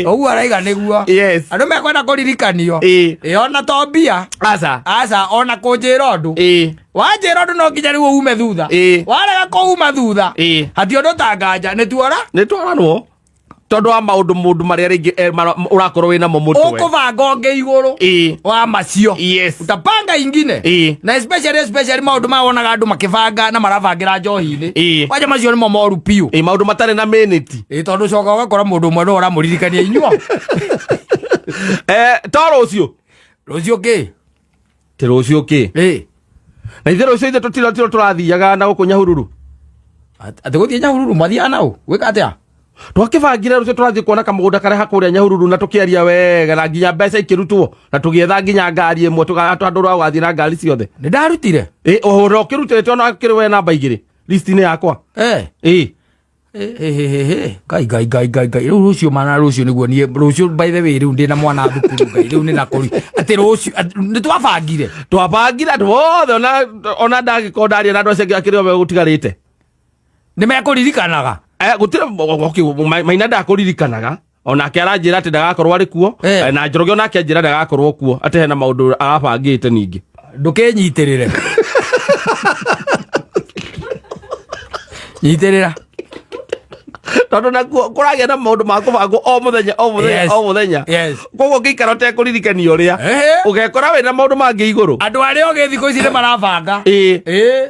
Ũguo araiga nĩguo. Yes. Andũ mekwenda kũririkanio. Ĩĩ. Ĩ ona to mbia. Aca. Aca ona kũnjĩra ũndũ. Ĩĩ. Wanjĩra ũndũ no nginya rĩu ume thutha. Ĩĩ. Warega kũuma thutha. Ĩĩ. Hati ũndũ ta nganja nĩ tuora. Nĩ twaranwo tondũ wa maũndũ mũndũ marĩa rĩngĩ ũrakorwo wĩ namo mũtwe. Ũkũbanga ũngĩ igũrũ. Ĩĩ. Wa macio. Yes. Utapanga ingine. Ĩĩ. Na especially maũndũ ma wonaga andũ makĩbanga na marabangĩra njohi-inĩ. Ĩĩ. Kwanja macio nĩmo moru biũ. Ĩĩ, maũndũ matarĩ na minute. Ĩ tondũ coka ũgakora mũndũ ũmwe no ũramũririkania inyuo. To rũciũ. Rũciũ kĩ? Ti rũciũ kĩ? Ĩ. Na ithe rũciũ ithe tũtiro tiro tũrathiaga na gũkũ Nyahururu. Atĩ gũthiĩ Nyahururu mwathiaga na ũ? Gwĩka atĩa? Twakĩbangire rũciũ tũrathiĩ kuona kamũgũnda karĩa hakũrĩa Nyahururu na tũkĩaria wega na nginya mbeca ikĩrutwo na tũgĩetha nginya ngari ĩmwe tũndũ rwa gũgathiĩ na ngari ciothe. Nĩ ndarutire. Ĩ ũhoro ũkĩrutĩte ona kĩrĩ we namba igĩrĩ list-inĩ yakwa. Ĩ. Ngai ngai ngai ngai ngai rĩu rũciũ mana rũciũ nĩguo niĩ rũciũ by the way rĩu ndĩna mwana thukuru ngai rĩu nĩ nakũri atĩ rũciũ nĩ twabangire. Twabangire andũ othe ona ndangĩkorwo ndaria na andũ acio angĩ akĩrĩ o megũtigarĩte. Nĩ mekũririkanaga. Gũtirĩ okay, Maina ndakũririkanaga onake aranjĩra atĩ ndagakorwo arĩ kuo. Na Njoroge onake anjĩra ndagakorwo kuo atĩ hena maũndũ arabangĩte ningĩ. Ndũkĩnyitĩrĩre. Nyitĩrĩra. Tondũ nakuo kũragĩa na maũndũ ma kũbangwo o mũthenya o mũthenya o mũthenya. Koguo ũngĩikara ũtekũririkania ũrĩa ũgekora wĩna maũndũ mangĩ igũrũ. Andũ arĩa ogĩ thikũ ici nĩ marabanga. Ĩĩ. Ĩĩ.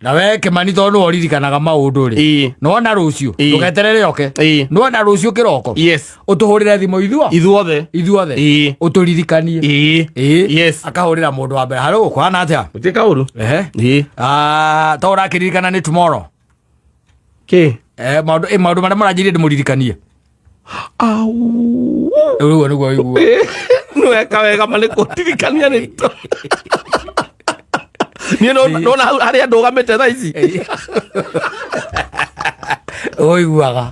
Na we Kĩmani tondũ nĩwe ũririkanaga maũndũ rĩ. Ĩĩ. Nĩwona rũciũ. Ĩĩ. Ndũgeterere oke. Ĩĩ. Nĩwona rũciũ kĩroko. Yes. Ũtũhũrĩre thimũ ithuo. Ithuothe. Ithuothe. Ĩĩ. Ũtũririkanie. Ĩĩ. Ĩĩ. Yes. Akahũrĩra mũndũ wa mbere. Harũ kũhana atĩa? Gũtirĩ kaũru. Ehe. Ĩĩ. Ah, to ũrakĩririkana nĩ tomorrow. Kĩ? Maũndũ marĩa mũranjĩrire ndĩmũririkanie. Au. Rĩu ũguo nĩguo ũiguaga. Nĩweka wega ma nĩ kũndirikania nĩ niĩ nona hau harĩa ndũgamĩte thaa ici. Ũiguaga.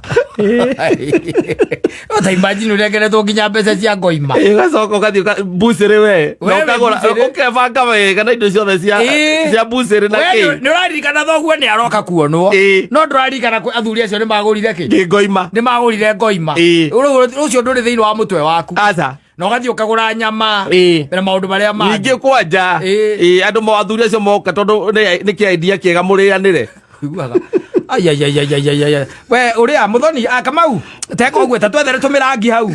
Ta imagine ũnengeretwo nginya mbeca cia ngoima. Ũgacoka ũgathiĩ mbucĩrĩ we na We wĩ ũkagũra mbucĩrĩ. ũkebanga wega na indo ciothe cia mbucĩrĩ na We kĩ. nĩ ũraririkana thoguo nĩ aroka kuonwo. Ĩĩ. No ndũraririkana athuri acio nĩ magũrire kĩ? Kĩ ngoima. Nĩ magũrire ngoima. Ĩĩ. Rĩu ũcio ndũrĩ thĩinĩ wa mũtwe waku. Aca. Na ũgathiĩ ũkagũra nyama Ĩĩ. na maũndũ marĩa mangĩ. Ningĩ kwanja. Ĩĩ. Ĩĩ, andũ athuri acio moka tondũ nĩ kĩa idea kĩega mũrĩanĩre. Ũiguaga. Ai, ai, ai, ai, ai, ai, ai. We ũrĩa Mũthoni, Kamau, teka ũguo ta twethere tũmĩrangi hau.